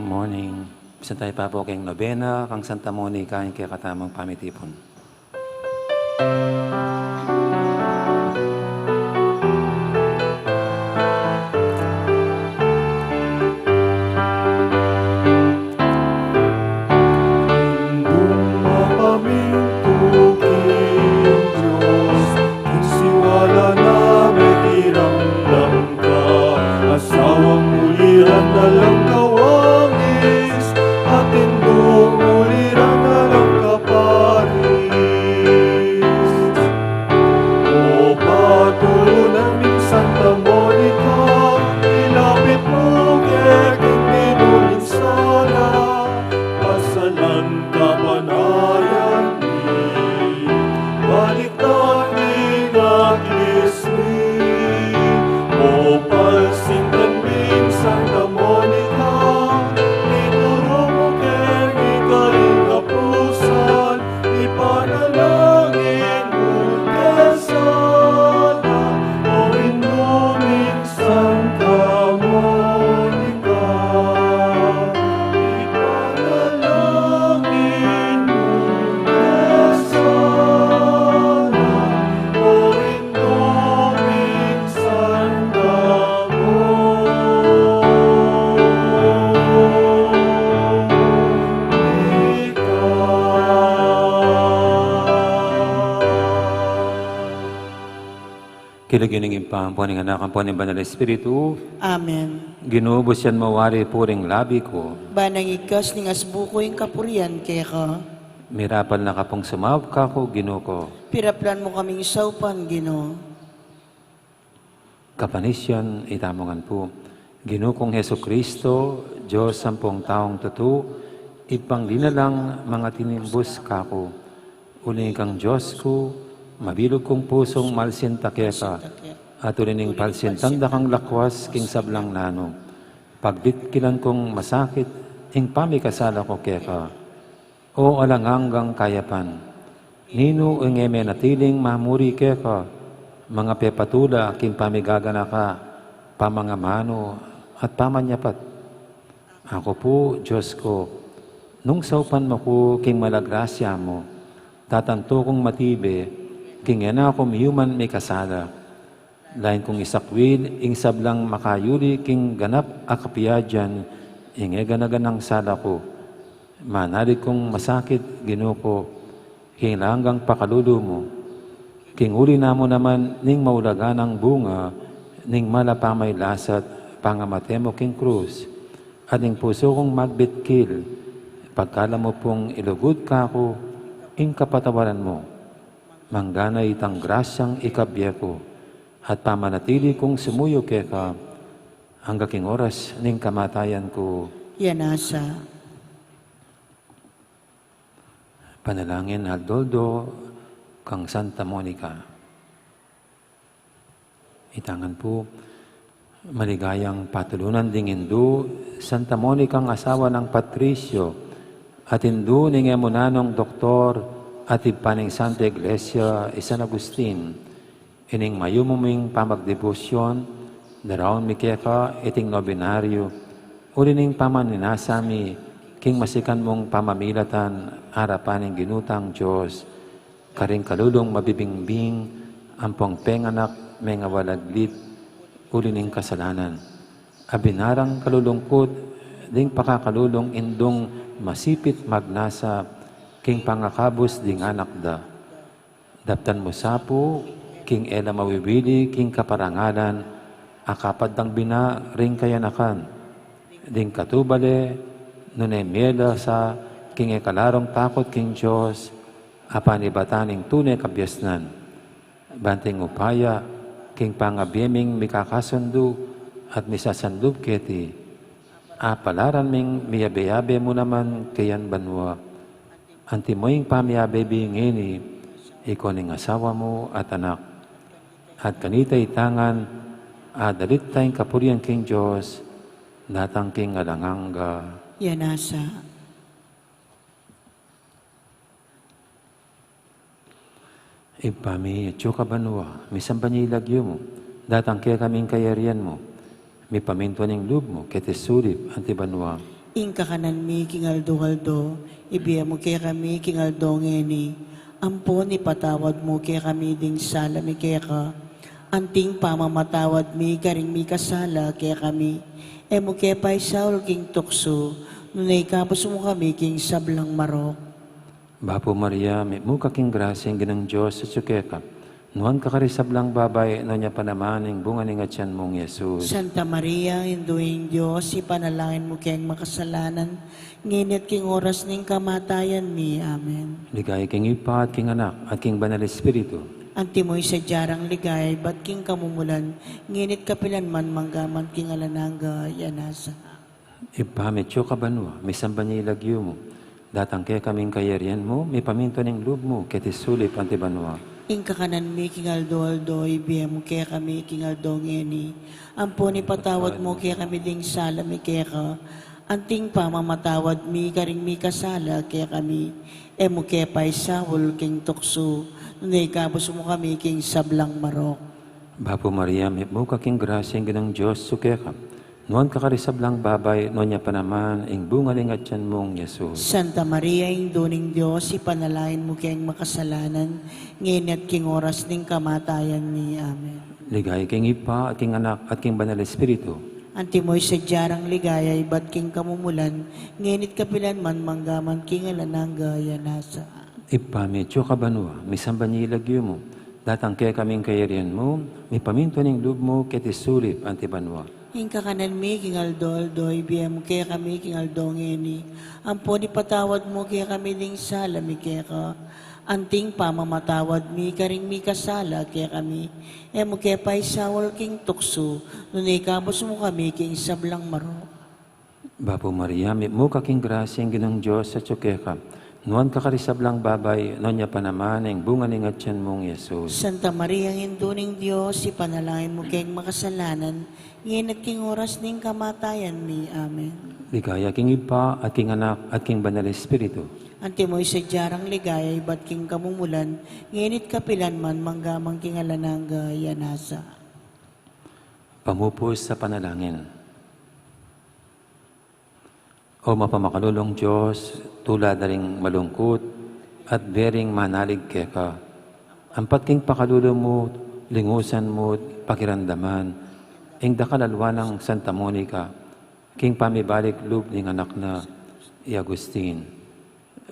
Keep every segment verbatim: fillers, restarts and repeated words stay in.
Morning. Misan tayu pa pu king nobena kang Santa Monica, ing kekatamung pamitipun. Nung mapamintu king Dios, king siwala na metiramdam ka, asawang uliran na lang kawangis, at indung uliran na lang kaparis. O patulunan ming Santa Monica, ilapit mu keka ing dinu ming sala, pasalan kapanayan mi, balikdan ing aglis mi. O palsintan ming Santa Monica, ituru mu keng ika ing apusan, ipanalangin mu kesa, o Indu ming Santa Monica, ipanalangin mu kesa, o Indu ming Santa Monica. King lagyu ning Ibpa, ampo ning Anak, ampo ning Banal Espiritu. Amen. Ginu, busyan mu wari ing puring labi ku. Ban nang igkas ning asbu ku ing kapurian keka. Mirapal na ka pung sumaup kaku, Ginu ku. Piraplan mu kaming saupan, Ginu. Kapanisyan, itamu ngan pu. Ginu kung Jesucristo, Dios ampong taung tutu, Ibpang linalang mangatinimbus kaku. Uli ning ikang Dios ku, mabilug kung pusung malsinta keka, at uli ning palsintan da kang lakwas king sablang nanu, pagbitkilan kung masakit ing pamikasala ku keka. O alang anggang kayapan, ninu ing e menatiling mamuri keka, mangapepatula king pamigaganaka, pamangamanu, at pamanyapat? Aku pu, Dios ku, nung saupan mu ku king mala grasya mu, tatantu kung matibe king e na ku miyuman mikasala. Lain kung isakwil ing sablang makayuli king ganap a kapiadan ing e gana-ganang sala ku. Manalig kung masakit, Ginu ku, king alang anggang pakalulu mu. King uli na mu naman ning maulagang bunga ning mala pamaglasat, pangamate mu king krus, at ing pusu kung magbitkil, pagkalam mu pung ilugud kaku ing kapatawaran mu. Manggana itang grasyang ikabie ku, at pamanatili kung sumuyu keka, angga king oras ning kamatayan ku. Yanasa. Panalangin aldo-aldo kang Santa Monica. Ita ngan pu, maligayang patulunan ding Indu, Santa Monica, asawa nang Patricio, at indu ning e mu nanung doktor, at ibpa ning Santa Iglesia i San Agustin. Ining mayumu ming pamagdebosyon, daraun mi keka iting nobenaryo, uli ning pamaninasa mi king masikan mung pamamilatan arapan ning Ginu tang Dios, karing kalulung mabibingbing ampong penganak mengawalaglit uli ning kasalanan. Abinarang kalulungkut ding pakakalulung indung masipit magnasa king pangakabus ding anak da. Daptan mu sa pu king e la mawiwili king kaparangalan a kapad dang bina ring kayanakan. Ding katubale, nune mie la sa king e kalarung takut king Dios, a panibatan ning tune kabiasnan. Ban ing upaya king pangabie ming mikakasundu at misasanlub keti, apalaran ming miyabe-yabe mu naman keyan banua. Antimo ing pamiyabe mi ngeni, ika ning asawa mu at anak. At kanita ita ngan, adalit ta ing kapurian king Dios, datang king alang angga. Yanasa. Ibpa mi, atsu ka banua, misamban ya ing lagyu mu, datang kekami ing kayarian mu, mipamintuan ing lub mu, keti sulip anti banua. Ing kakanan mi king aldo-aldo, ibie mu kekami king aldo ngeni. Ampon ipatawad mu kekami ding sala mi keka, anting pamamatawad mi karing mikasala kekami. E mu ke paisaul king tuksu, nune ikabus mu kami king sablang marok. Bapu Maria, mitmu ka king grasya, ing Ginung Dios atsu keka. Nuan ka karing sablang babai, nuan ya pa naman ing bunga ning atian mung Jesus. Santa Maria, Indu ning Dios, ipanalangin mu keng makasalanan, ngeni at king oras ning kamatayan mi. Amen. Ligaya king Ibpa, at king Anak, at king Banal Espiritu. Antimo ing sadya rang ligaya ibat king kamumulan, ngeni at kapilan man, mangga man king alang angga. Amen. Ibpa mi, atsu ka banua, misamban ya ing lagyu mu. Datang kekami ing kayarian mu, mipamintuan ing lub mu, keti sulip anti banua. Ing kakanan mi king aldo-aldo, ibie mu kekami king aldo ngeni. Ampon ipatawad mu kekami ding sala mi keka, anting pamamatawad mi karing mikasala kekami. E mu ke paisaul king tuksu, nune ikabus mu kami king sablang marok. Bapu Maria, mitmu ka king grasya, ing Ginung Dios atsu keka. Nuan ka karing sablang babai, nuan ya pa naman ing bunga ning atian mung Jesus. Santa Maria, Indu ning Dios, ipanalangin mu keng makasalanan, ngeni at king oras ning kamatayan mi. Amen. Ligaya king Ibpa, at king Anak, at king Banal Espiritu. Antimo ing sadya rang ligaya ibat king kamumulan, ngeni at kapilan man, mangga man king alang angga. Amen. Ibpa mi, atsu ka banua, misamban ya ing lagyu mu. Datang kekami ing kayarian mu, mipamintuan ing lub mu, keti sulip anti banua. Ing kakanan mi king aldo-aldo, ibie mu kekami king aldo ngeni. Ampon ipatawad mu kekami ding sala mi keka, anting pamamatawad mi karing mikasala kekami. E mu ke paisaul king tuksu, nune ikabus mu kami king sablang marok. Bapu Maria, mitmu ka king grasya, ing Ginung Dios atsu keka. Nuan ka karing sablang babai, nuan ya pa naman ing bunga ning atian mung Jesus. Santa Maria, Indu ning Dios, ipanalangin mu keng makasalanan, ngeni at king oras ning kamatayan mi. Amen. Ligaya king Ibpa, at king Anak, at king Banal Espiritu. Antimo ing sadya rang ligaya ibat king kamumulan, ngeni at kapilan man, mangga man king alang angga. Amen. Pamupus a panalangin. O mapamakalulung Dios, tula da ring malungkut at bie ring manalig keka. Ampat king pakalulu mu, lingusan mu, pakiramdaman ing dakal a lua nang Santa Monica king pamibalik lub ning anak na i Agustin.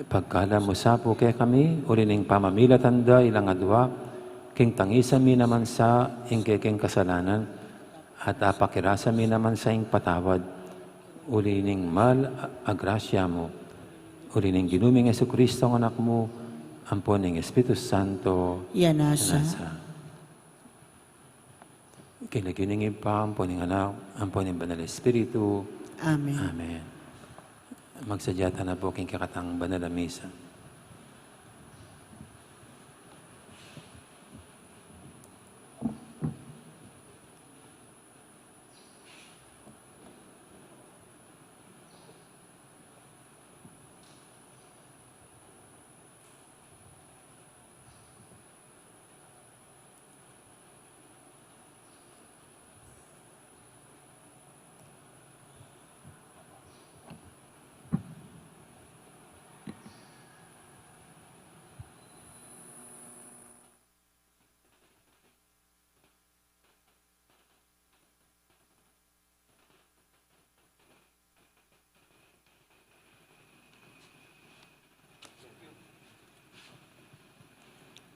Pagkalub mu sa pu kekami, uli ning pamamilatan da ilang adua, king tangisan mi naman sa ing kekeng kasalanan, at apakirasa mi naman sa ing patawad, uli ning mal a grasya mu, uli ning Ginu ming Jesucristo, Anak mu, ampon ning Espiritu Santo. Iya na sa. Iya na sa. King lagyu ning Ibpa, ampon ning Anak, ampon ning Banal Espiritu. Amen. Amen. Magsadya tana pu king kekatang banal a misa.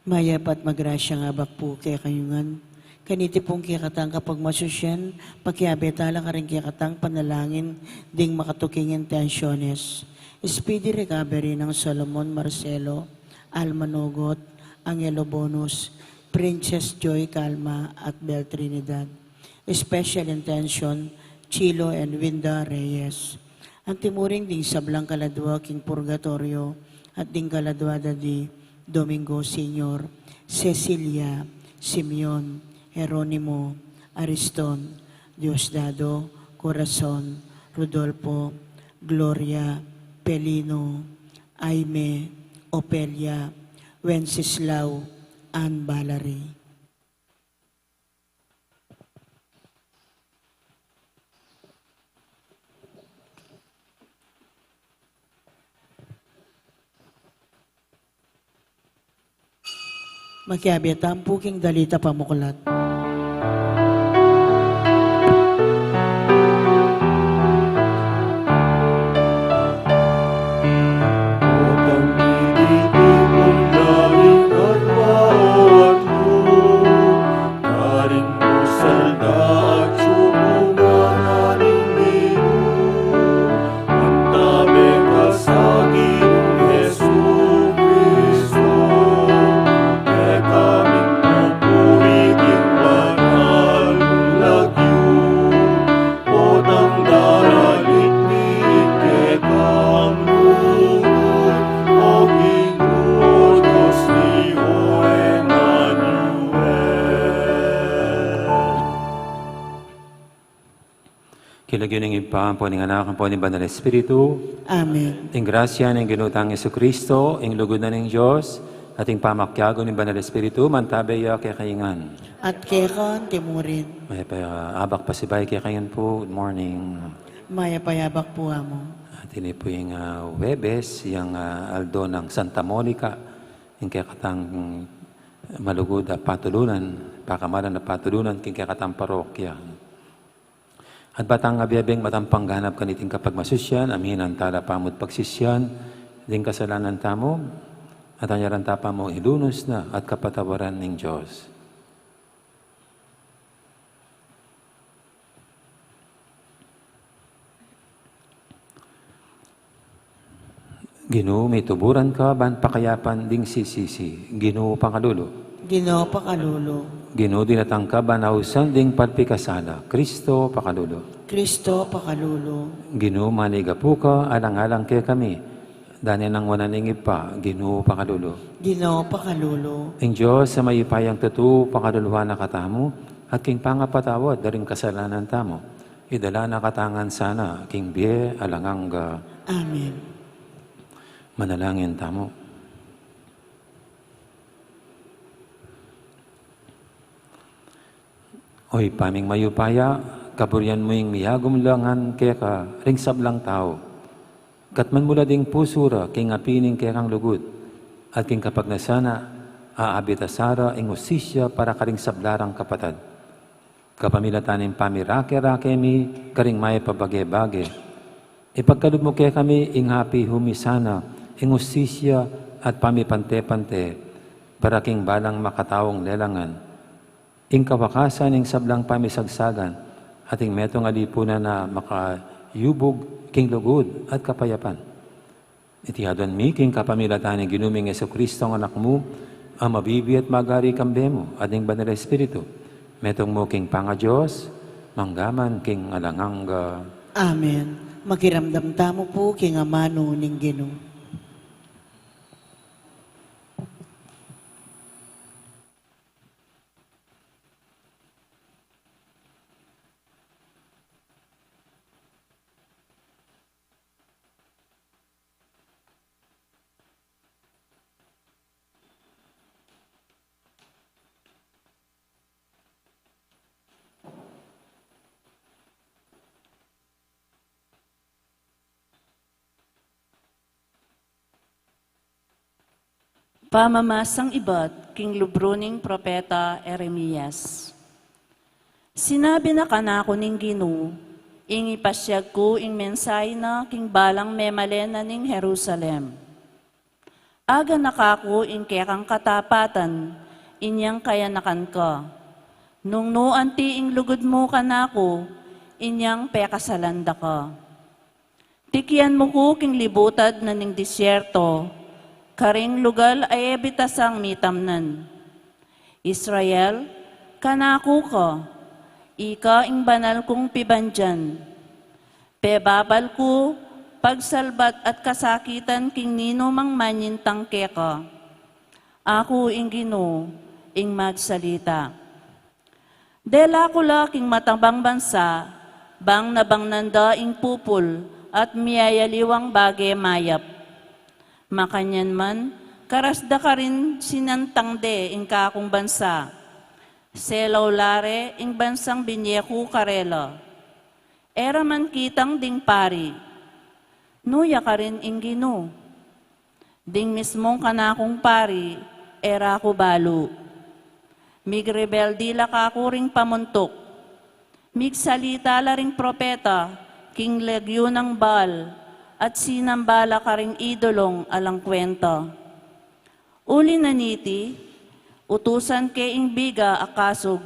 Mayap at magrasyang abak pu kekayu ngan. Kaniti pung kekatang kapagmasusyan, pakiabe tala karing kekatang panalangin ding makatuking intensyones. Speedy recovery nang Solomon Marcelo, Alma Nogot, Angelo Bonus, Princess Joy Calma, at Bel Trinidad. Special intention, Chilo and Winda Reyes. Antimurin ding sablang kaladua king purgatoryo, at ding kaladua da di Domingo Senior, Cecilia, Simeon, Jeronimo, Ariston, Diosdado, Corazon, Rodolfo, Gloria, Pelino, Aime, Opelia, Wenceslao, Ann Valerie. Makiabe tamu pu king Dalita Pamuklat. King lagyu ning Ibpa, ampo ning Anak, ampo ning Banal Espiritu. Amen. Ing grasya ning Ginu tang Jesucristo, ing lugud na ning Dios, at ing pamakiabe ning Banal Espiritu, mantabe ya kekayu ngan. At keka naman murin. Mayap a abak pasibayu kekayu pu. Good morning. Mayap a abak pu, Among. At ini pu ing, ah, Huwebes, yang, ah, aldo nang Santa Monica, ing kekatang malugud a patulunan, pakamalan a patulunan, king kekatang parokya. At ba tang abe-abeng matampang ganap kaniting kapagmasusian, aminan tala pamu't pagsisian ding kasalanan tamu, at anyaran ta pa mu ilunus na at kapatawaran ning Dios. Ginu, mituburan ka ban pakayapan ding sisisi. Ginu, pakalulu. Ginu, pakalulu. Ginu, dinatang ka ban ausan ding palpikasala. Kristo, pakalulu. Kristo, pakalulu. Ginu, manigapu ka alang-alang kekami. Dane nang wanan ning Ibpa. Ginu, pakalulu. Ginu, pakalulu. Ing Dios a mayupayang tutu, pakaluluan na katamu, at king pangapatawad da ring kasalanan tamu, idala na katamu ngan sana king bie alang angga. Amen. Manalangin tamu. O Ibpa ming mayupaya, kaburian mu ing miyagum la ngan keka ring sablang tau. Katman mu la ding pusu ra king api ning kekang lugud, at king kapagnasan na, aabit a sara ing ustisya para karing sabla rang kapatad. Kapamilatan ning pamirake-rake mi karing mayap a bage-bage, ipagkalub mu kekami ing api humisana ing ustisya at pamipante-pante para king balang makataung lelangan, ing kawakasan ning sablang pamisagsagan, at ing metung a lipunan a makayubug king lugud at kapayapan. Iti aduan mi king kapamilatan ning Ginu ming Jesucristo, Anak mu, a mabibie at magari kambe mu, at ning Banal Espiritu, metung mu king pangaDios, mangga man king alang angga. Amen. Makiramdam tamu pu king amanu ning Ginu. Pamamasang ibat king libru ning propeta Jeremias. Sinabi na kanaku ning Ginu, ing ipasiag ku ing mensahe na king balang memalen na ning Jerusalem. Aganaka ku ing kekang katapatan, inyang kayanakan ka. Nung nu anti ing lugud mu kanaku, inyang pekasalan da ka. Tikian mu ku king libutad na ning disyerto, karing lugal a e bitasang mitamnan. Israel, kanaku ka, ika ing banal kung pibandian. Pebabal ku pagsalbat at kasakitan king ninumang manyintang keka. Aku ing Ginu, ing magsalita. Dela ku la king matabang bansa, bang nabangnan da ing pupul at miyayaliwang bage mayap. Makanyan man, karas da karin sinantang de ing kakung bansa. Selaw la re ing bansang binye ku karela. E ra man kitang ding pari. Nu ya karin ing Ginu. Ding mismung kanakung pari, e ra ku balu. Migrebelde la kaku ring pamuntuk. Migsalita la ring propeta king lagyu nang Baal at sinamba la karing idolong alang kwenta. Uli na niti, utusan ke ing biga a kasug,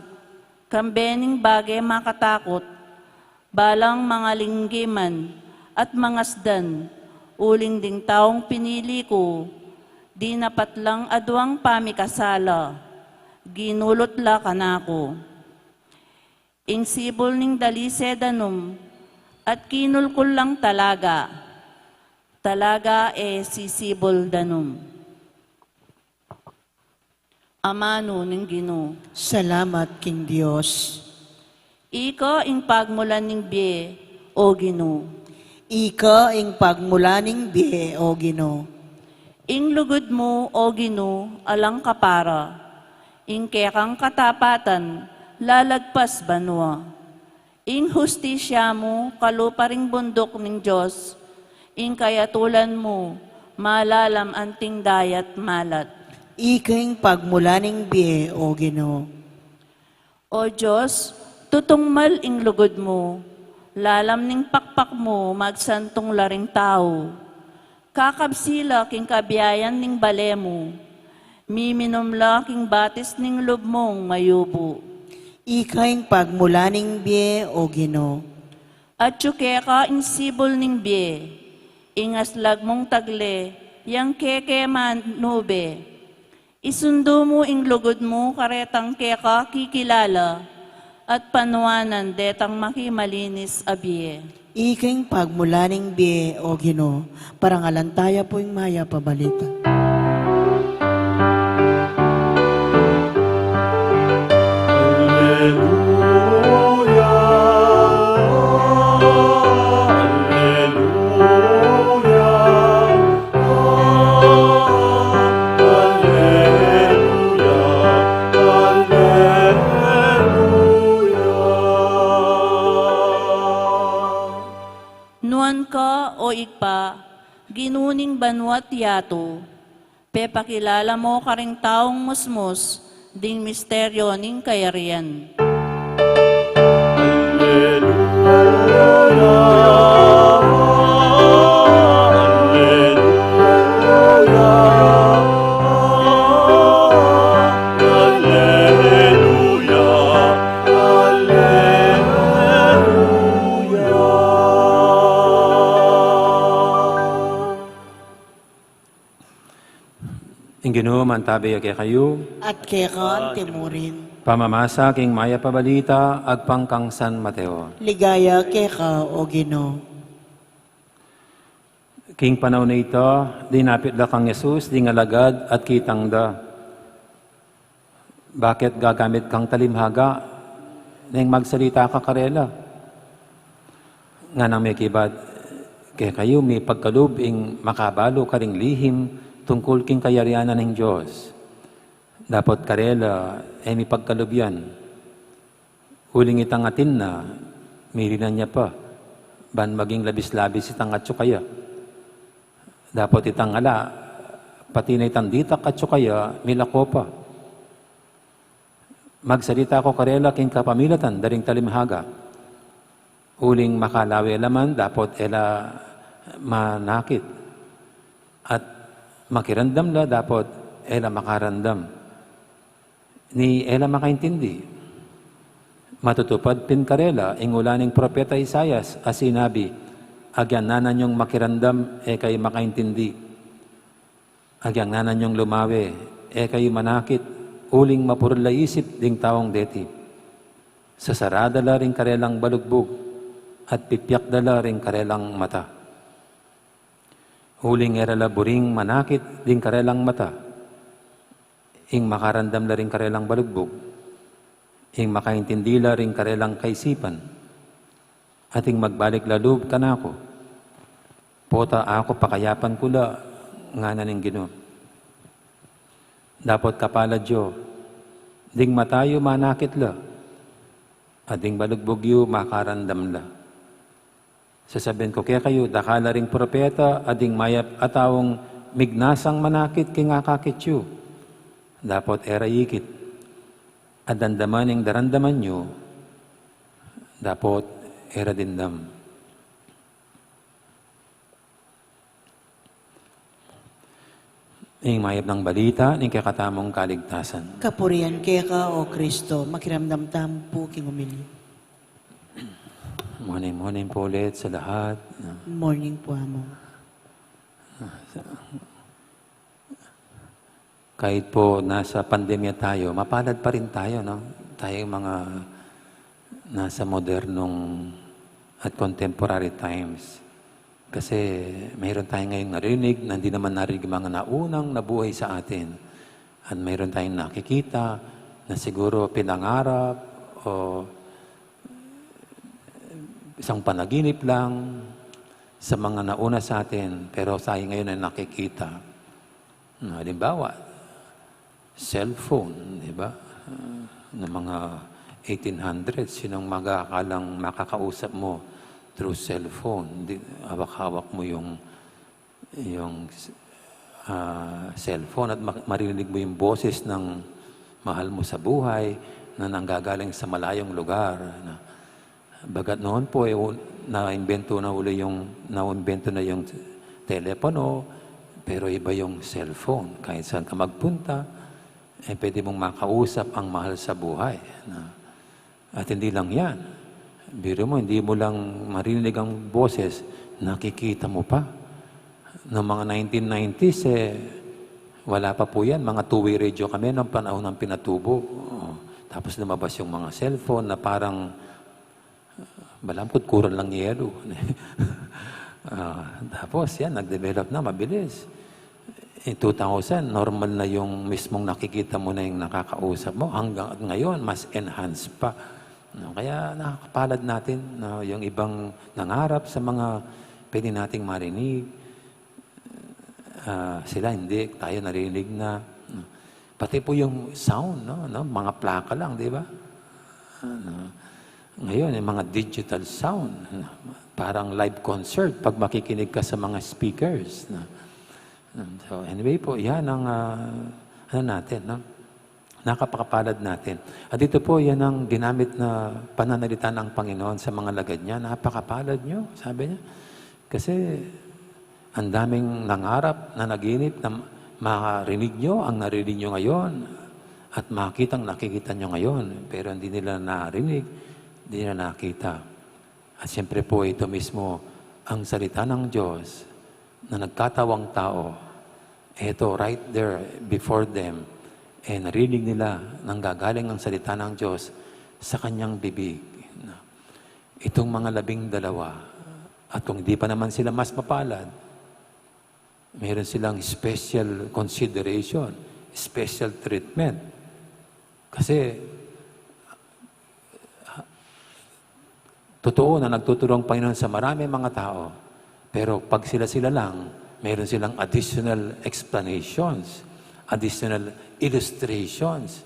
kambe ning bage makatakut, balang mangalinggiman at mangasdan, uling ding taung pinili ku, dinapat lang aduang pamikasala, ginulut la kanaku. Ing sibul ning dalise danum, at kinulkul lang talaga, talaga e sisibul danum. Amanu ning Ginu. Salamat king Dios. Ika ing pagmulan ning bie, O Ginu. Ika ing pagmulan ning bie, O Ginu. Ing lugud mu, O Ginu, alang kapara. Ing kekang katapatan, lalagpas banua. Ing hustisya mu, kalupa ring bunduk ning Dios. Ing kayatulan mu, malalam anting dayat malat. Ika ing pagmulan ning bie, O Ginu. O Dios, tutungmal ing lugud mu, lalam ning pakpak mu magsantung la ring tau. Kakabsi la king kabiayan ning bale mu, miminum la king batis ning lub mung mayubu. Ika ing pagmulan ning bie, O Ginu. Atyu keka ing sibul ning bie, ing aslag mung tagle, yang keke manube. Isundu mu ing lugud mu karetang keka kikilala, at panuanan detang makimalinis a bie. Ika ing pagmulan ning bie, O Ginu, parangalan taya pu ing mayap a balita. Alleluia, alleluia. Alleluia, alleluia. Nuan ka, O Ibpa, Ginu ning banua't yatu, pepakilala mu karing taung musmus ding misteryo ning kayarian. Alleluia, alleluia, alleluia, alleluia. Ing Ginu mantabe ya kekayu. At keka anti mu rin. Pamamasa king mayap a balita agpang kang San Mateo. Ligaya keka, O Ginu. King panaun a ita, dinapit da kang Jesus ding alagad at kitang da. Bakit gagamit kang talimhaga? Neng magsalita ka karela. Nganang mekibat kekayu, mipagkalub ing makabalu karing lihim tungkul king kayarian ning Dios. Dapot karela, e mipagkalub yan. Uling itang atin na, mirinan ya pa, ban maging labis-labis itang atyu kaya. Dapot itang ala, pati na itang ditak atyu kaya, milako pa. Magsalita ku karela king kapamilatan da ring talimhaga. Uling makalawe la man, dapot e la manakit. At makiramdam la, dapot e la makaramdam. Ni e la makaintindi. Matutupad pin karela ing ula ning propeta Isaias a sinabi, "Agyang nanan yung makiramdam, e kayu makaintindi. Agyang nanan yung lumawe, e kayu manakit, uling mapurul la isip ding taung deti. Sasarada la ring karelang balugbug, at pipiak da la ring karelang mata." Uling e ra la buring manakit ding karelang mata, ing makaramdam la ring karelang balugbug, ing makaintindi la ring karelang kaisipan, at ing magbalik la lub kanaku. Pota aku pakayapan ku la, ngana ning Ginu. Dapot kapalad yu, ding mata yu manakit la, at ding balugbug yu makaramdam la. Sasabian ku kekayu, dakal la ring propeta at ding mayap a taung mignasang manakit king akakit yu. Dapot e ra ikit a damdaman ing daramdaman yu, dapot e ra dimdam. Ing mayap a balita ning kekatamung kaligtasan. Kapurian keka, O Kristo. Makiramdam tamu pu king umili. Morning, morning po ulit sa lahat. Morning po, Among. Kahit po nasa pandemya tayo, mapalad pa rin tayo, no? Tayong mga nasa modernong at contemporary times. Kasi mayroon tayo ngayong narinig na hindi naman narinig ng mga naunang nabuhay sa atin. At mayroon tayong nakikita na siguro pinangarap o isang panaginip lang sa mga nauna sa atin, pero tayo ngayon ay nakikita. Na, halimbawa, cellphone, di ba? Ah, ng mga eighteen hundred, sinong mag-aakalang makakausap mo through cellphone? Di, hawak-hawak mo yung, yung, ah, cellphone at ma-, maririnig mo yung boses ng mahal mo sa buhay na nanggagaling sa malayong lugar, na Baga't noon po, eh, un-, naimbento na uli yung, naimbento na yung telepono, pero iba yung cellphone. Kahit saan ka magpunta, eh, pwede mong makausap ang mahal sa buhay, no? At hindi lang yan. Biro mo, hindi mo lang marinig ang boses, nakikita mo pa. Noong mga nineteen nineties, eh, wala pa po yan. Mga two-way radio kami noong panahon ng pinatubo. Oo. Tapos lumabas yung mga cellphone na parang Balam kukuran lang yelo. Ah, tapos yan, nag-develop na, mabilis. In two thousand, normal na yung mismong nakikita mo na yung nakakausap mo. Hanggang ngayon, mas enhance pa. No, kaya nakakapalad natin, no, yung ibang nangarap sa mga pwede nating marinig. Ah, sila hindi, tayo narinig na. Pati po yung sound, no, no, mga plaka lang, di ba? Ano, ngayon, yung mga digital sound, no, parang live concert pag makikinig ka sa mga speakers, no. So, anyway po, yan ang, ah, ano natin, no? Nakapakapalad natin. At ito po, yan ang ginamit na pananalita ng Panginoon sa mga lagad niya. "Napakapalad niyo," sabi niya. Kasi ang daming nangarap, nanaginip na marinig niyo ang narinig niyo ngayon at makita ang nakikita niyo ngayon. Pero hindi nila narinig, hindi nila nakita. At siyempre po, ito mismo ang salita ng Diyos na nagkatawang tao. Ito, right there before them, eh, narinig nila, nanggagaling ang salita ng Diyos sa kanyang bibig. Itong mga labing dalawa, at kung di pa naman sila mas mapalad, meron silang special consideration, special treatment. Kasi, ha, totoo na nagtuturo ang Panginoon sa maraming mga tao, pero pag sila-sila lang, meron silang additional explanations, additional illustrations.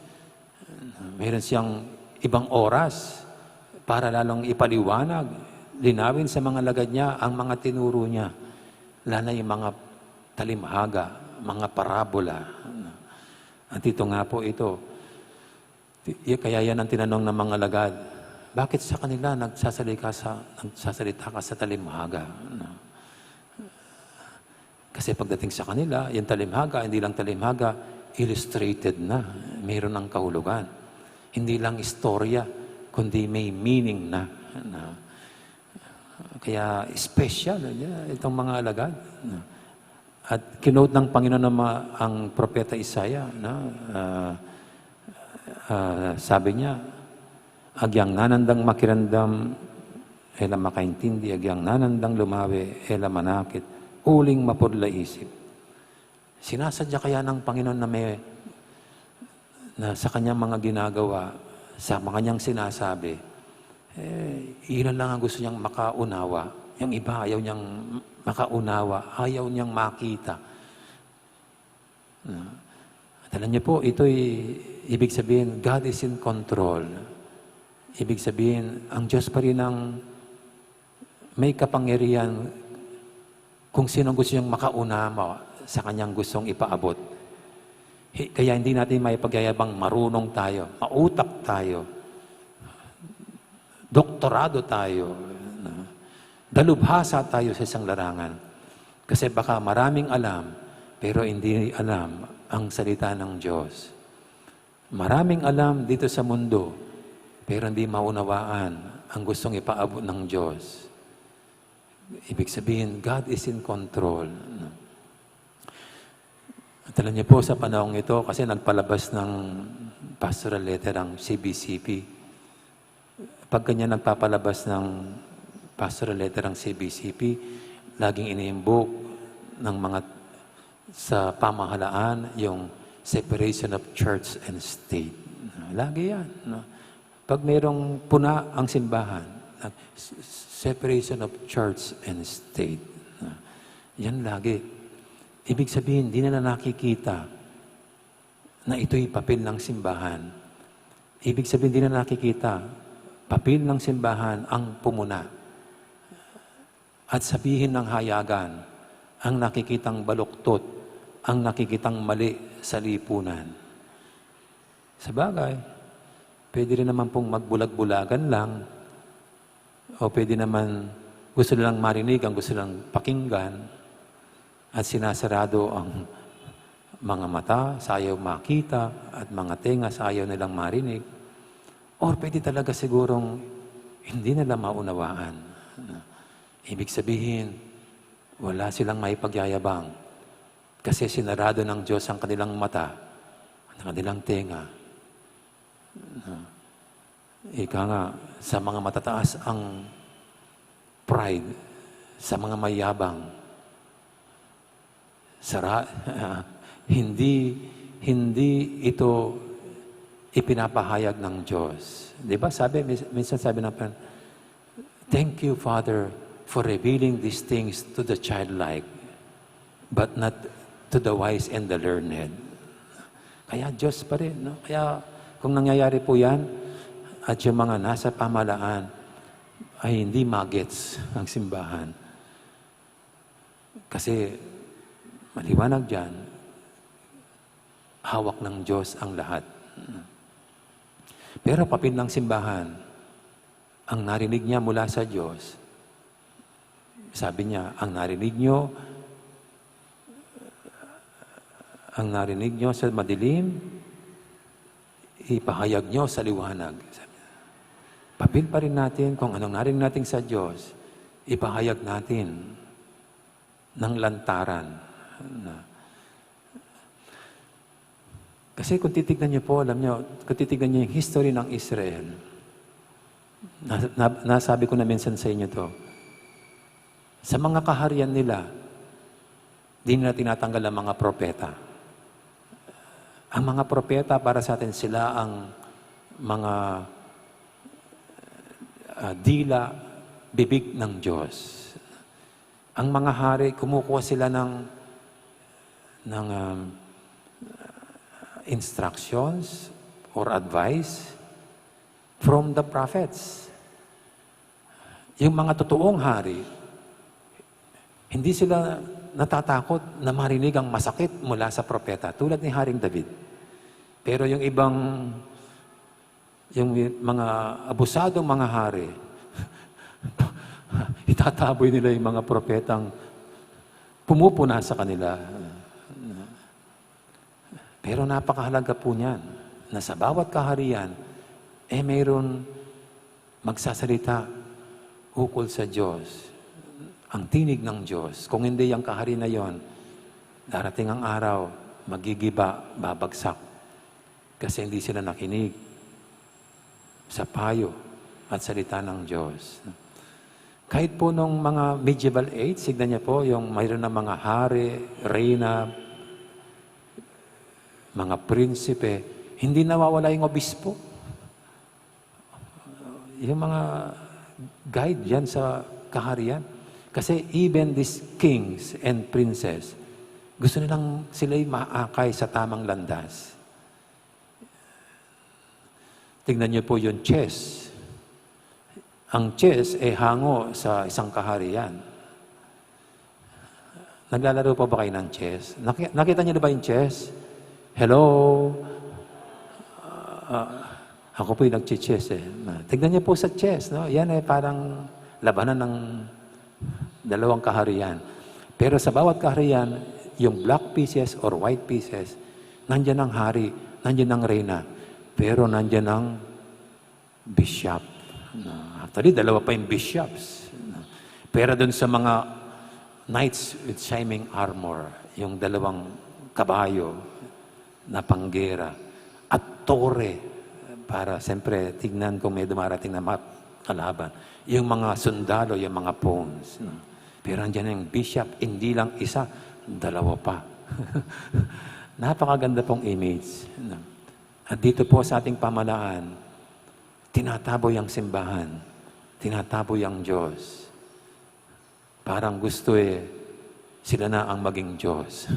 Meron siyang ibang oras para lalong ipaliwanag, linawin sa mga lagad niya ang mga tinuro niya, lalo na yung mga talimhaga, mga parabola. At ito nga po ito, ti-, kaya yan ang tinanong ng mga lagad, "Bakit sa kanila nagsasalika sa, nagsasalita ka sa talimhaga?" Kasi pagdating sa kanila, yung talimhaga, hindi lang talimhaga, illustrated na. Mayroon ng kahulugan. Hindi lang istorya, kundi may meaning na. Na kaya special, yeah, itong mga alagad. At kinote ng Panginoon ng mga, ang propeta Isaiah, na, ah, ah, sabi niya, "Agyang nanandang makiramdam, e la makaintindi, agyang nanandang lumawe, e la manakit, uling mapurla isip." Sinasadya kaya ng Panginoon na may, na sa kanyang mga ginagawa, sa kanyang sinasabi, eh, ilan lang ang gusto niyang makaunawa. Yung iba, ayaw niyang makaunawa, ayaw niyang makita. Ah, at alam niyo po, ito'y ibig sabihin, God is in control. Ibig sabihin, ang Diyos pa rin ang may kapangyarihan kung sinong gusto niyang makaunawa sa kanyang gustong ipaabot. Hi- Kaya hindi natin maipagyayabang marunong tayo, mautak tayo, doktorado tayo, no? Dalubhasa tayo sa isang larangan. Kasi baka maraming alam, pero hindi alam ang salita ng Diyos. Maraming alam dito sa mundo, pero hindi maunawaan ang gustong ipaabot ng Diyos. Ibig sabihin, God is in control. At alam niyo po, sa panahong ito, kasi nagpalabas ng pastoral letter ang C B C P. Pag ganyan nagpapalabas ng pastoral letter ang C B C P, laging iniimbok ng mga sa pamahalaan yung separation of church and state. Lagi yan. No? Pag mayroong puna ang simbahan, nag- s- separation of church and state. No? Yan lagi. Ibig sabihin, di nila nakikita na ito'y papel ng simbahan. Ibig sabihin, di nila nakikita, papel ng simbahan ang pumuna at sabihin ng hayagan ang nakikitang baluktot, ang nakikitang mali sa lipunan. Sabagay, pwede rin naman pong magbulag-bulagan lang, o pwede naman gusto nilang marinig ang gusto nilang pakinggan, at sinasarado ang mga mata sa ayaw makita at mga tenga sa ayaw nilang marinig. Or pwede talaga sigurong hindi nila maunawaan. Ibig sabihin, wala silang maipagyayabang kasi sinarado ng Diyos ang kanilang mata, ang kanilang tenga. Ika nga, sa mga matataas ang pride, sa mga mayabang, sara, hindi, hindi ito ipinapahayag ng Diyos. Di ba? Sabi, mis- minsan sabi ng Panginoon, "Thank you, Father, for revealing these things to the childlike, but not to the wise and the learned." Kaya Diyos pa rin, no? Kaya kung nangyayari po yan, at yung mga nasa pamahalaan ay hindi magets ang simbahan. Kasi maliwanag dyan, hawak ng Diyos ang lahat. Pero papel ng simbahan, ang narinig niya mula sa Diyos, sabi niya, "Ang narinig nyo, ang narinig nyo sa madilim, ipahayag nyo sa liwanag." Sabi niya. Papel pa rin natin kung anong narinig natin sa Diyos, ipahayag natin ng lantaran. Na, kasi kung titignan niyo po, alam niyo, kung titignan niyo yung history ng Israel, na, na, nasabi ko na minsan sa inyo to, sa mga kaharian nila, di nila tinatanggal ang mga propeta. Ang mga propeta para sa atin, sila ang mga, ah, dila, bibig ng Diyos. Ang mga hari, kumukuha sila ng, ng, um, instructions or advice from the prophets. Yung mga totoong hari, hindi sila natatakot na marinig ang masakit mula sa propeta, tulad ni Haring David. Pero yung ibang, yung mga abusadong mga hari, itataboy nila yung mga propetang pumupuna sa kanila. Pero napakahalaga po niyan na sa bawat kaharian, eh, mayroon magsasalita ukol sa Diyos, ang tinig ng Diyos. Kung hindi, yung kaharian na yon, darating ang araw, magigiba, babagsak. Kasi hindi sila nakinig sa payo at salita ng Diyos. Kahit po nung mga medieval age, tignan niyo po, yung mayroon ng mga hari, reyna, mga prinsipe, hindi nawawala yung obispo. Yung mga guide yan sa kaharian. Kasi even these kings and princes, gusto nilang sila'y maakay sa tamang landas. Tingnan niyo po yung chess. Ang chess, eh, hango sa isang kaharian. Naglalaro pa ba kayo ng chess? Naki- nakita niyo na ba yung chess? Hello? Ah, ako po'y nagche-chess eh. Na, tignan niyo po sa chess, no? Yan eh, parang labanan ng dalawang kaharian. Pero sa bawat kaharian, yung black pieces or white pieces, nandiyan ang hari, nandiyan ang reyna. Pero nandiyan ang bishop. No? Actually, dalawa pa yung bishops. No? Pero dun sa mga knights with shining armor, yung dalawang kabayo na panggera, at tore, para siyempre tignan kung may dumarating na mga kalaban. Yung mga sundalo, yung mga pawns. No? Pero andyan yung bishop, hindi lang isa, dalawa pa. Napakaganda pong image. No? At dito po sa ating pamahalaan, tinataboy ang simbahan, tinataboy ang Diyos. Parang gusto eh, sila na ang maging Diyos.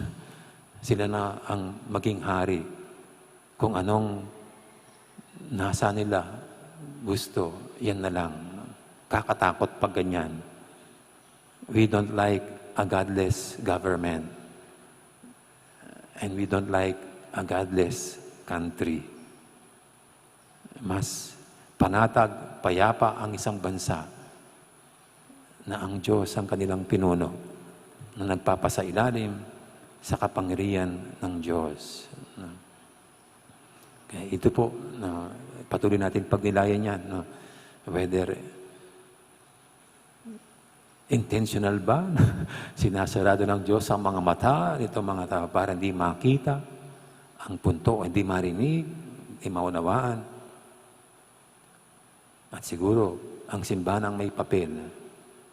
Sila na ang maging hari. Kung anong nasa nila gusto, yan na lang. Kakatakot pag ganyan. We don't like a godless government. And we don't like a godless country. Mas panatag, payapa ang isang bansa na ang Diyos ang kanilang pinuno, na nagpapasailalim sa kapangyarihan ng Diyos. Okay, ito po, na patuloy natin pagnilayan yan, no? Whether intentional ba? Sinasarado ng Diyos ang mga mata nitong mga tao para hindi makita ang punto, hindi marinig, hindi maunawaan. At siguro, ang simbahan ang may papel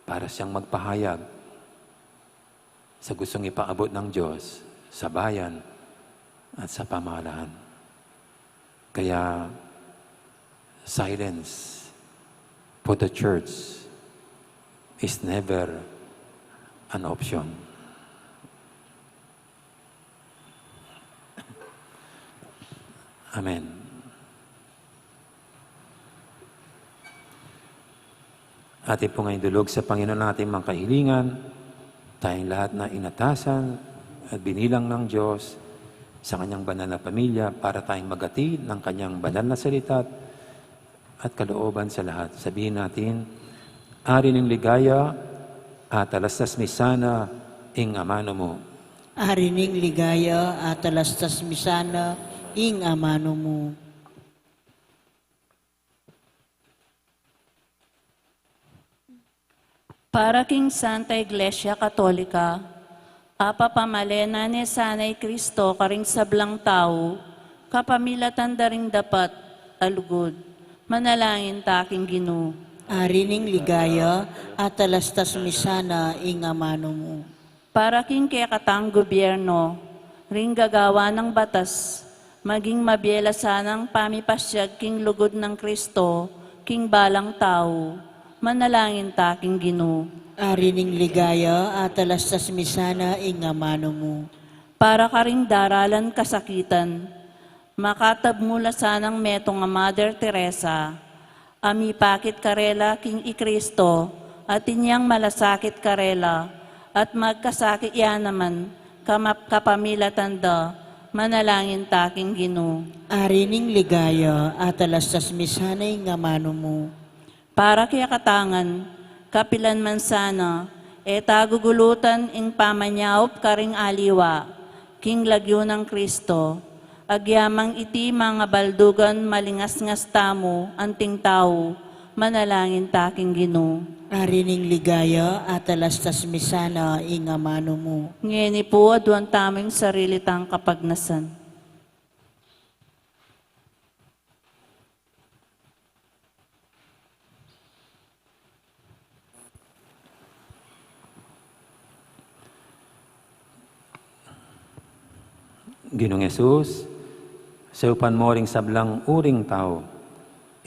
para siyang magpahayag sa gustong ipaabot ng Diyos sa bayan at sa pamahalaan. Kaya, silence for the church is never an option. Amen. Atin po ngayong idulog sa Panginoon ang ating mga kahilingan, tayong lahat na inatasan at binilang ng Diyos sa kanyang banal na pamilya para tayong maghatid ng kanyang banal na salita at kalooban sa lahat. Sabihin natin, Ari ning ligaya, atalastas mi sana ing amanu mu. Ari ning ligaya, atalastas mi sana ing amanu mu. Para king Santa Iglesia Katolika, apapamalenan ne sana i Kristo karing sablang tau, kapamilatan da ring dapat a lugud. Manalangin ta king Ginu. Ari ning ligaya, atalastas mi sana ing amanu mu. Para king kekatang gobyerno, ring gagawa nang batas, maging mabie la sanang pamipasyag king lugud nang Kristo, king balang tau. Manalangin ta king Ginu. Ari ning ligaya, atalastas mi sana ing amanu mu. Para karing daralan kasakitan, makatabmu la sanang metung a Mother Teresa, a mipakit karela king i Kristo, atin yang malasakit karela, at magkasakit ya naman, kamap-, kapamilatan da, manalangin ta king Ginu. Ari ning ligaya, atalastas mi sana ing amanu mu. Para kekatang, kapilan man sana, e ta gugulutan ing pamanyaup karing aliwa, king lagyu nang Kristo, agyamang iti mangabaldugan malingasngas tamu, anting tau, manalangin ta king Ginu. Ari ning ligaya, atalastas mi sana ing amanu mu. Ngeni pu, aduan tamu ing sarili tang kapagnasan. Ginung Jesus, saupan mu ring sablang uring tau.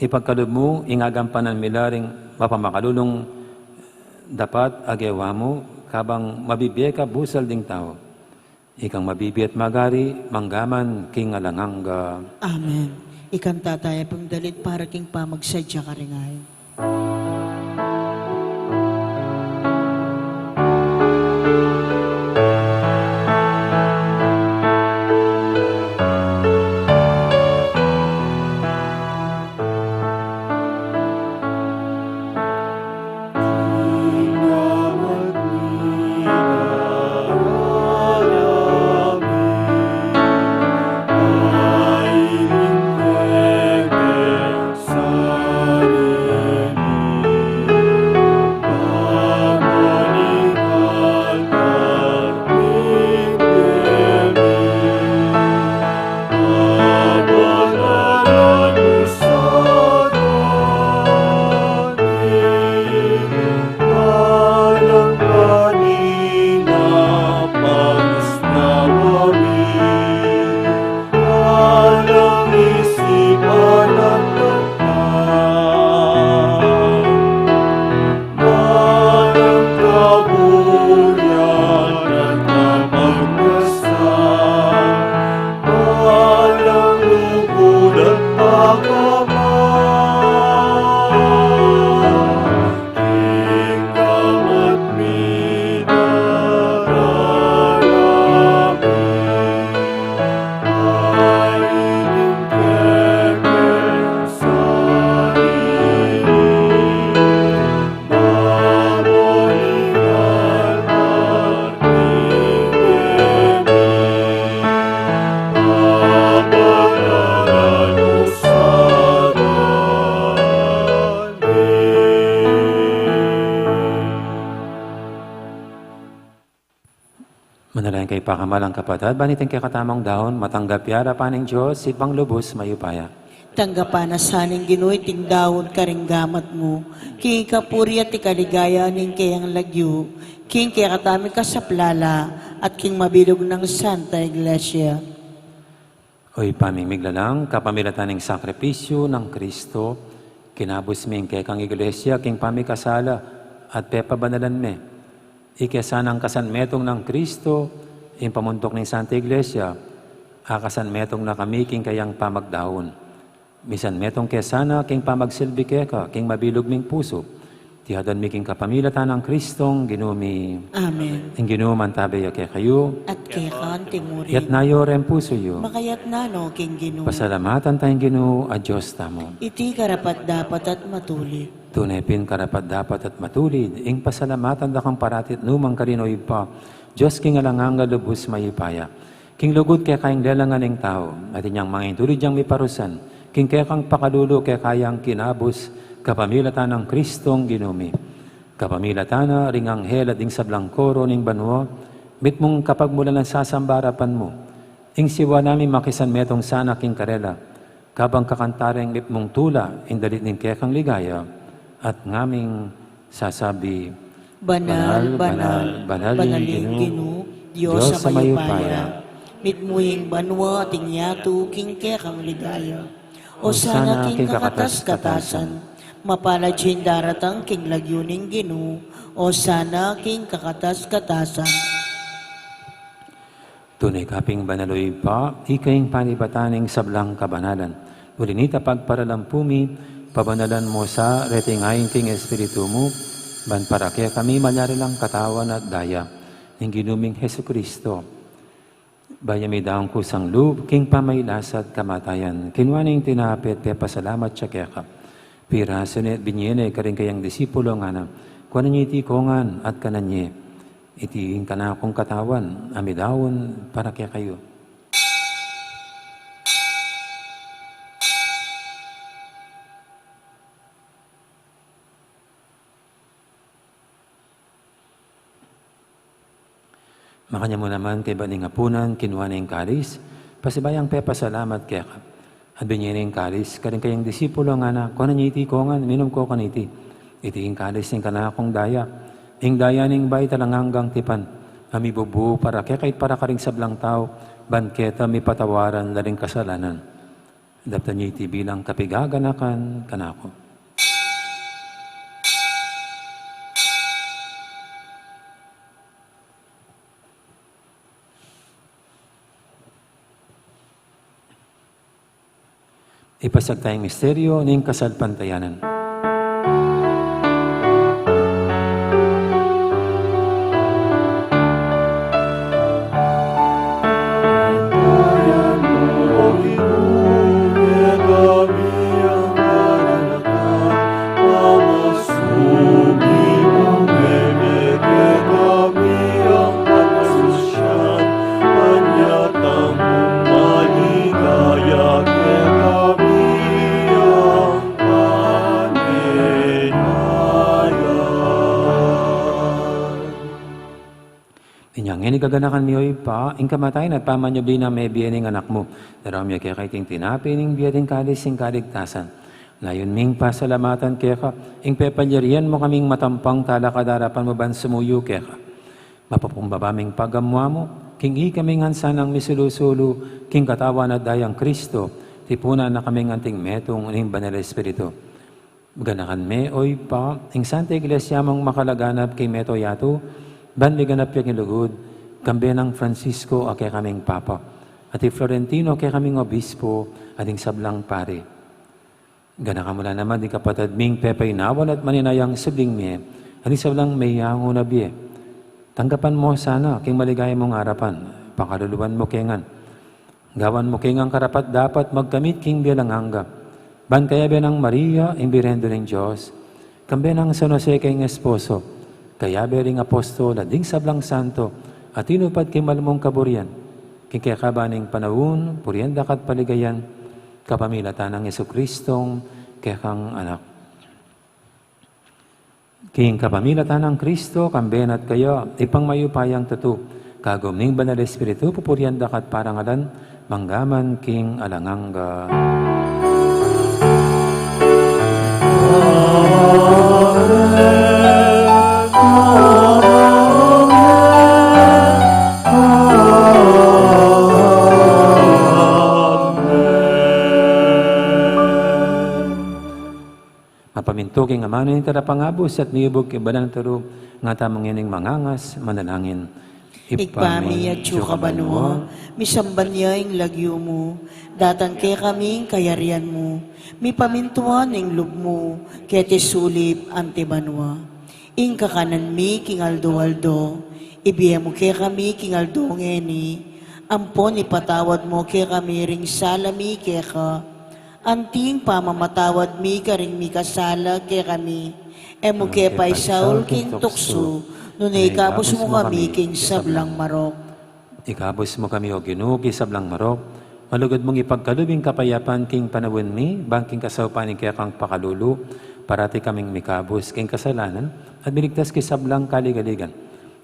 Ipagkalub mu, ing agampanan mi la ring mapamakalulung dapat a gewa mu, kabang mabibie ka busal ding tau. Ikang mabibie at magari, mangga man king alang angga. Amen. Ikang tataya pung dalit para king pamagsadya karing ain. Pakamalan kapatad, ban iting kekatamung daun, matanggap ya arapan ning Dios, Ibpang lubus mayupaya. Tanggapan na sa ning Ginu iting daun karing gamat mu, king kapurian at kaligayan ning keyang lagyu, king kekatamung kasaplalan, at king mabilug nang Santa Iglesia. O Ibpa ming miglalang, kapamilatan ning sakripisyu nang Kristo, kinabus me ing kekang Iglesia king pamikasala at pepabanalan me. Ika sanang kasanmetung nang Kristo, ing pamuntuk ning Santa Iglesia, akasanmetung na kami king kayang pamagdaun. Misanmetung ke sana king pamagsilbi keka king mabilug ming pusu. Iti adwan mi king kapamilatan nang Kristong Ginu mi. Amen. Ing Ginu mantabe ya kekayu. At keka mu rin. Itas yu reng pusu yu. Makaitas no king Ginu. Pasalamatan taya ing Ginu a Dios tamu. Iti karapat-dapat at matulid. Tune pin karapat-dapat at matulid ing pasalamatan da kang parati at nukarin man, O Ibpa, Dios king alang angga, lubus mayupaya. King lugud keka ing lelangan ning tau, at inyang mangintulid yang miparusan king kekang pakalulu keka yang kinabus, kapamilatan nang Kristong Ginu mi. Kapamilatan na ring anghel at ding sablang koro ning banua, mitmung kapagmulalan sasamba arapan mu. Ing siwa naming makisanmetung sana king karela, kabang kakanta reng mitmung tula ing dalit ning kekang ligaya, at ngaming sasabi: Banal, banal, banal, banal ing Ginu, Dios a mayupaya. Mitmu ing banua at ing yatu king kekang ligaya. Osana king kakatas-katasan. Mapalad ya ing daratang king lagyu ning Ginu. Osana king kakatas-katasan. Tune ka pin banal, O Ibpa, ika ing panibatan ning sablang kabanalan. Uli na nita, pagparalampu mi, pabanalan mu sa reting ain king Espiritu mu, ban para kekami malyari lang katawan at daya ning Ginu ming Jesucristo. Bayu ya midaun kusang lub king pamagkasakit at kamatayan, kinua ne ing tinape at pepasalamat ya keka. Pirasu ne at binie ne karing kayang disipulo, ngana: Kuanan ye iti kongan at kanan ye. Iti ing kanakung katawan a midaun para kekayu. Makanyan mu naman kaybat ning apunan, kinua ne ing kalis, pasibayu yang pepasalamat keka. At binie ne ing kalis karing kayang disipulo, ngana: Kuanan ye iti kongan, minum ko kaniti. Iti ing kalis ning kanakung daya, ing daya ning bayu at alang anggang tipan, a mibubu para keka at para karing sablang tau, ban keta mipatawaran la ring kasalanan. Daptan ye iti bilang kapaganakan kanaku. Ipasiag taya ing misteryu ning kasalpantayanan. Inya ngeni gaganakan mi, O Ibpa, ing kamatayan at pamanyubli nang mebie ning Anak mu. Daraun mi keka iting tinape ning bie at ing kalis ning kaligtasan. Layun ming pasalamatan keka ing pepalyarian mu kaming matampang talakad king arapan mu ban sumuyu keka. Mapakumbaba ming pagamu-amu king ikami ngan sanang misulu-sulu king katawan at dayang Kristo, tipunan na kaming anting metung ning Banal a Espiritu. Ganakan me, O Ibpa, ing Santa Iglesia mung makalaganap king mabilug a yatu, ban miganap ya king lugud, kambe nang Francisco a kekaming Papa, at i Florentino a kekaming Obispo, at ding sablang pari. Ganakan mu la naman ding kapatad ming pepainawan at maninayang subling mie, at ding sablang meyangu na bie. Tanggapan mu sana king maligaya mung arapan, pakaluluan mu ke ngan. Gawan mu ke ngan karapat-dapat magkamit king bie alang angga. Ban kayabe nang Maria, ing Birhen ning Dios, kambe nang San Jose kayang esposo, kayabe ring apostol at ding sablang santo a tinupad king mal mung kaburian, king kekaban ning panaun, purian da ka at paligayan, kapamilatan nang Jesucristong kekang Anak. King kapamilatan nang Kristo, kambe na at kaya, Ibpang mayupayang tutu, Kagum ning Banal Espiritu, pupurian da ka at parangalan, mangga man king alang angga. Mapamintu king amanu ning Talapangabus at miyubug king banal a turu, nga tamu ngening mangangas, manalangin. Ibpa mi, atsu ka banua, misamban ya ing lagyu mu, datang kekami ing kayarian mu, mipamintuan ing lub mu, keti sulip anti banua. Ing kakanan mi king aldo-aldo, ibie mu kekami king aldo ngeni, ampon ipatawad mu kekami ring sala mi keka, anti ing pamamatawad mi karing mikasala kekami, e mu ke paisaul king tuksu, nune ikabus mu kami king sablang marok. Ikabus mu kami, O Ginu, king sablang marok, malugud mung ipagkalub ing kapayapan king panaun mi, ban king kasaupan ning kekang pakalulu, parati kaming mikabus king kasalanan, at miligtas king sablang kaligaligan.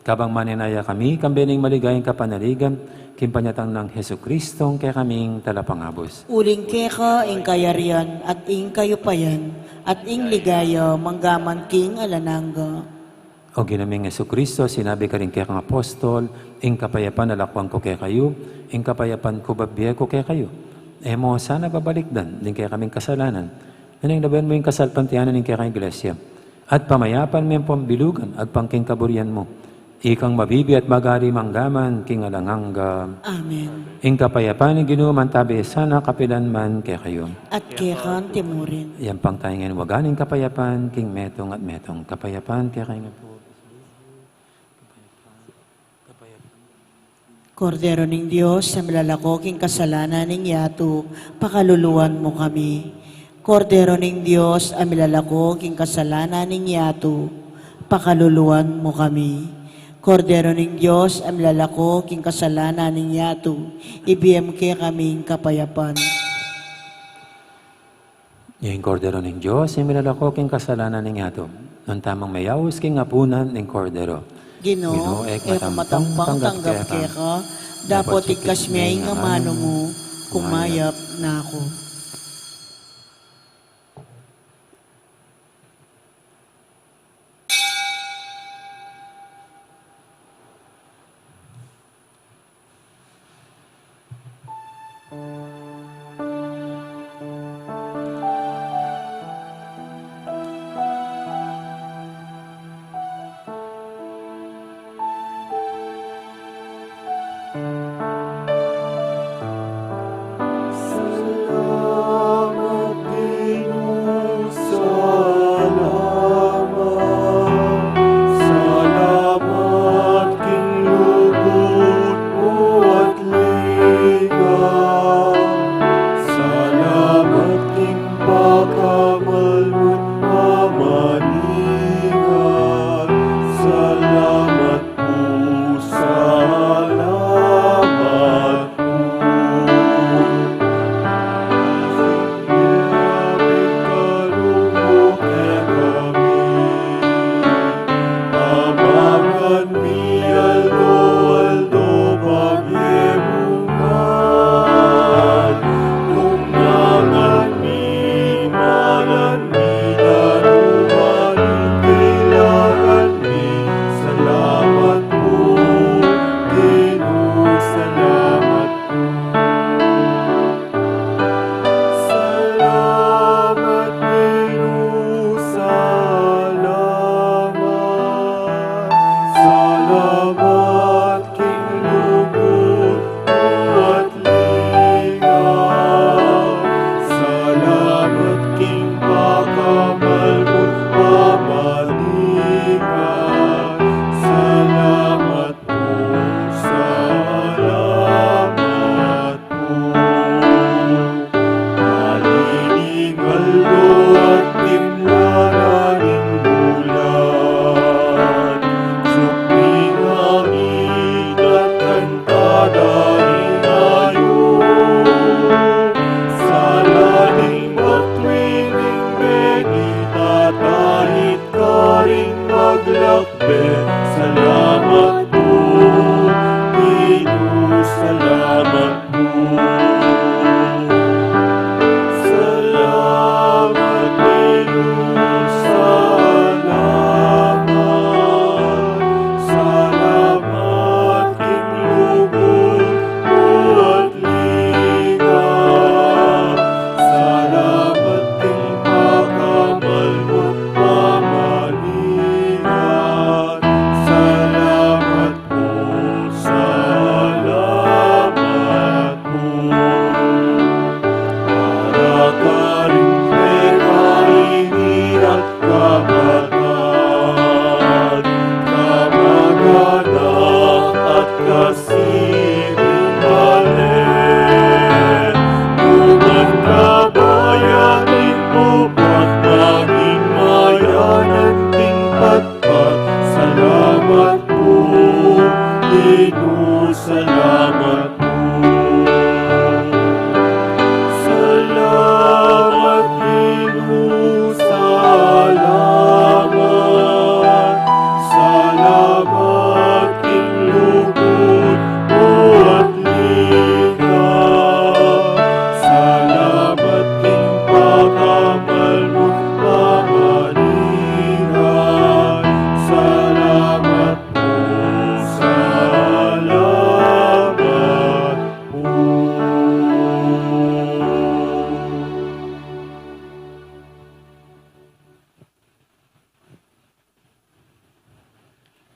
Kabang manenaya kami, kambe ning maligayang kapanaligan, king panyatang nang Jesucristo, ing kekaming Talapangabus. Uling keka ing kayarian, at ing kayupayan, at ing ligaya, mangga man king alang angga. O Ginu ming Jesucristo, sinabi karing kekang apostol, ing kapayapan lalakwan ku kekayu, ing kapayapan ku bibie ku kekayu. E mu sana babalikdan ding kekaming kasalanan, nune lawen mu ing kasalpantayanan ning kekang Iglesia, at pamayapan me ampon bilugan agpang king kaburian mu. Ikang mabibie at mag-ari mangga man king alang angga. Amen. Ing kapayapan ning Ginu mantabe sana kapilan man kekayu. At keka mu rin. Iyampang tamu ngan ing waga ning kapayapan king metung at metung. Kapayapan kekayu. Kordero ning Dios, a milalako king kasalanan ning yatu, pakaluluan mu kami. Kordero ning Dios, a milalako king kasalanan ning yatu, pakaluluan mu kami. Kordero ning Dios, a milalako king kasalanan ning yatu, ibie mu kekami ing kapayapan. Ing Kordero ning Dios, a milalako king kasalanan ning yatu. Nune tamung meyaus king apunan ning Kordero. Ginu, Ginu, e ku matampang tanggap keka, dapot ikasme ing amanu mu, kumayap na ku. Salamat, Ginu, salamat. Salamat king lugud mu at ligaya.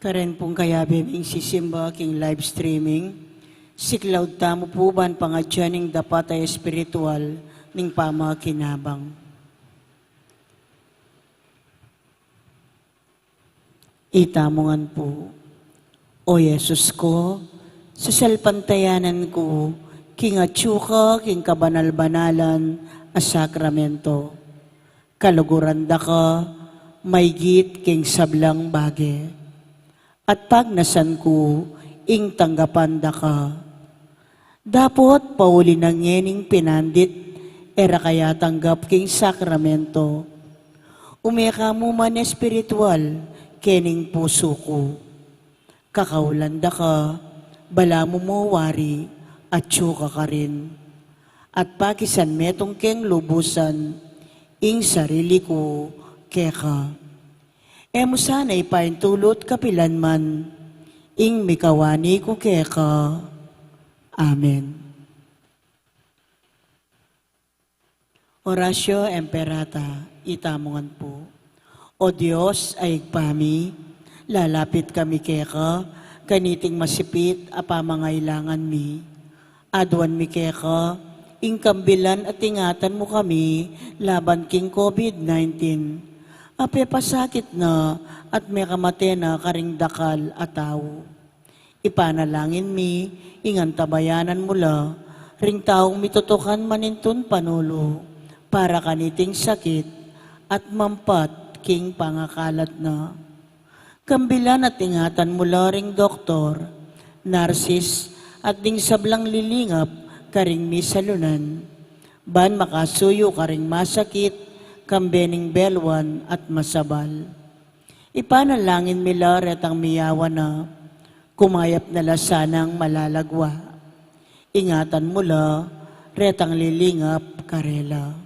Ren pung kayabe ming sisimba king live streaming, siklaud tamu pu ban pangadyan ing dapat a espiritual ning pamakinabang. Itamu ngan pu. O Jesus ku, sasalpantayanan ku king atyu ka king kabanal-banalan a sakramento. Kaluguran da ka maygit king sablang bage. At pagnasan ku ing tanggapan da ka. Dapot pauli na ngening pinandit e ra ka atanggap king sakramento. Ume ka mu man espiritual kening pusu ku. Kakaulan da ka, balamu mu wari, atyu ka karin. At pakisan metung keng lubusan ing sarili ku keka. E mu sana ipaintulut kapilan man ing mikawani ku keka. Amen. Oratio Imperata, itamu ngan pu. O Dios a Ibpa mi, lalapit kami keka kaniting masipit a pamangailangan mi. Aduan mi keka ing kambilan at ingatan mu kami laban king COVID nineteen. A pepasakit na at mekamate na karing dakal a tau. Ipanalangin mi ing antabayanan mu la ring taung mitutukan manintun panulu para kaniting sakit at mampat king pangakalat na. Kambilan at ingatan mu la ring doktor, narsis, at ding sablang lilingap karing misalunan, ban makasuyu karing masakit, kambe ning belwan at masabal. Ipanalangin mi la retang miyawan na, kumayap na la sanang malalagwa. Ingatan mu la retang lilingap karela.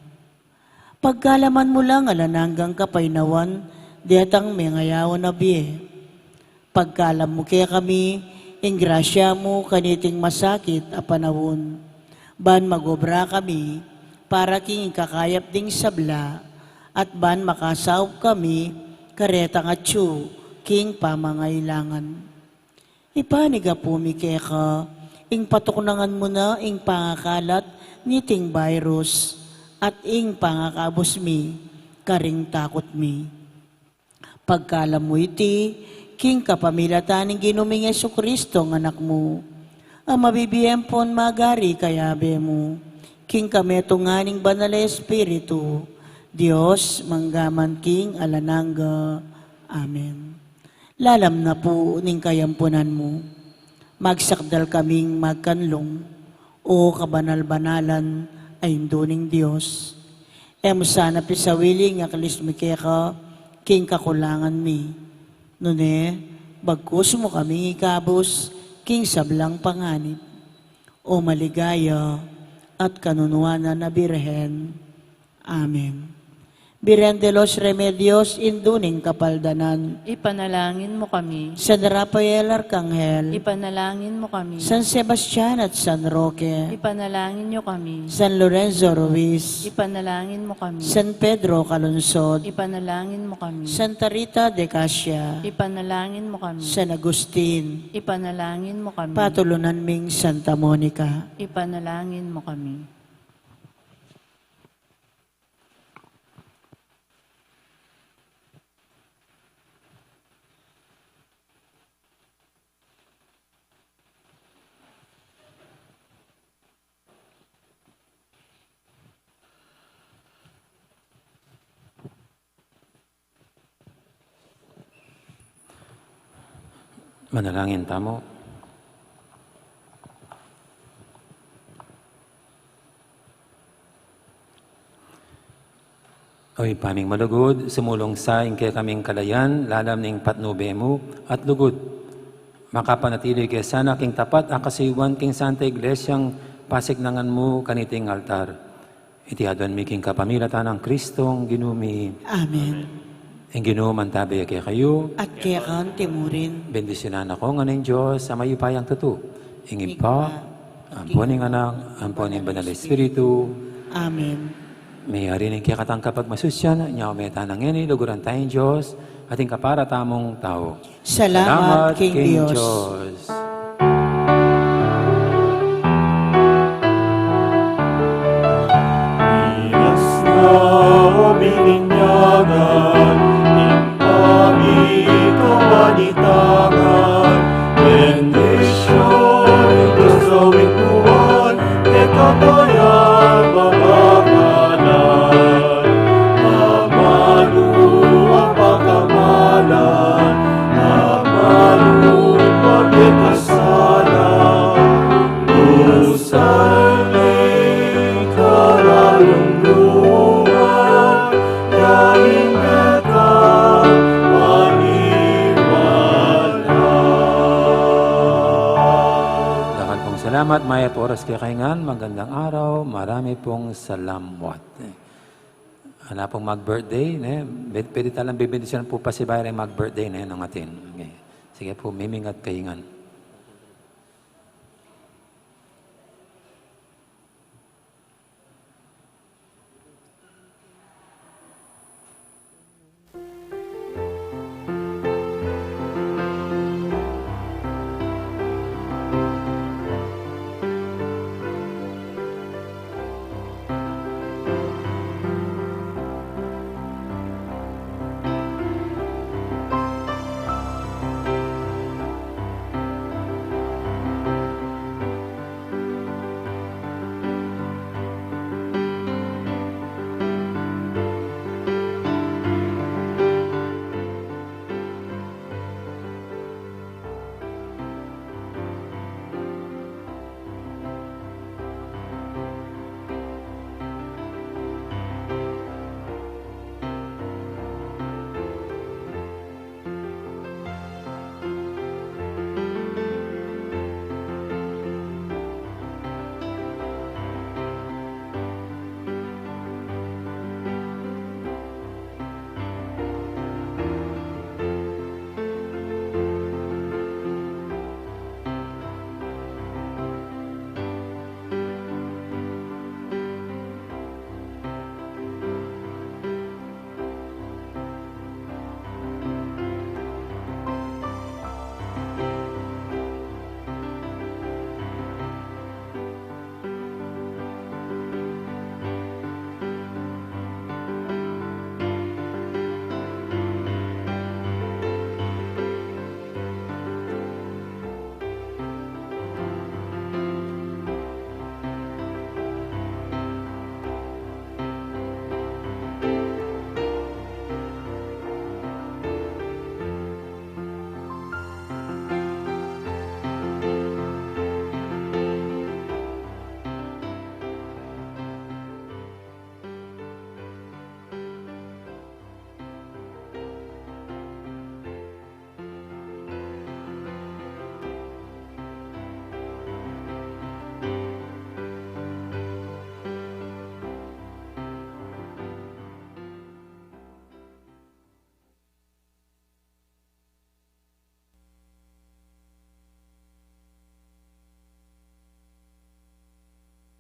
Pagkaluban mu lang alang anggang kapaynawan detang mengayawan a bie. Pagkaluban mu kekami ing grasya mu kaniting masakit a panaun. Ban mag-obra kami para king ikakayap ding sabla, at ban makasaup kami karetang atyu king pamangailangan. Ipanyawad mi keka ing patuknangan mu na ing pangakalat niting virus at ing pangakabus mi karing takut mi. Pagkaluban mu iti king kapamilatan ning Ginu ming Jesucristo a Anak mu, a mabibie ampon magari kayabe mu king kametungan ning Banal a Espiritu, Dios, mangga man king alang angga. Amen. Lalam na pu ning kayampunan mu, magsakdal kaming magkanlung, O kabanal-banalan a Indu ning Dios. E mu sana pisawili ing aklis mi keka king kakulangan mi. Nune, bagkus mu kaming ikabus king sablang panganib. O maligaya at kanunuanan a Birhen. Amen. Birhen de los Remedios, Indu ning Kapaldanan. Ipanalangin mu kami. San Rafael Arkanghel. Ipanalangin mu kami. San Sebastian at San Roque. Ipanalangin niyo kami. San Lorenzo Ruiz. Ipanalangin mu kami. San Pedro Calungsod. Ipanalangin mu kami. Santa Rita de Casia. Ipanalangin mu kami. San Agustin. Ipanalangin mu kami. Patulunan ming Santa Monica. Ipanalangin mu kami. Manalangin tamu. O Ibpa ming malugud, sumulung sa ing kekaming kalayan lalam ning patnube mu at lugud. Makapanatili ke sana king tapat a kasuyuan king Santa Iglesiang pasiknangan mu kaniting altar. Iti aduan mi king kapamilatan nang Kristong Ginu mi. Amen. Ing Ginu mantabe kekayu. At keka mu rin. Bendisyunan na kayu ngan ning Dios a mayupayang tutu. Ing Ibpa, ampo ning Anak, ampo ning Banal a Espiritu. Amen. Meyari ning kekatang kapagmasusyan, inya ume tana ngeni, luguran taya ing Dios, Atin kapara tamung tau. Salamat king Dios. Iyas na o bininyagan ning pamikawanitangan, bendisyun ning Dios a wituan, kekatamu ya maganganan. Amanu a pakamalan, amanu a pakasala, usan ning kalalung luma, yaing mekang maniwala. Dakal pung salamat, mayap a oras kekayu ngan, magandang araw, marami pung salamat. Ana pung mag-birthday, ne? Pwede, pwede talang bibendisyonan pu pasibayu ring mag-birthday, ne? Nung atin. Okay. Sige pu, mimingat kayu ngan.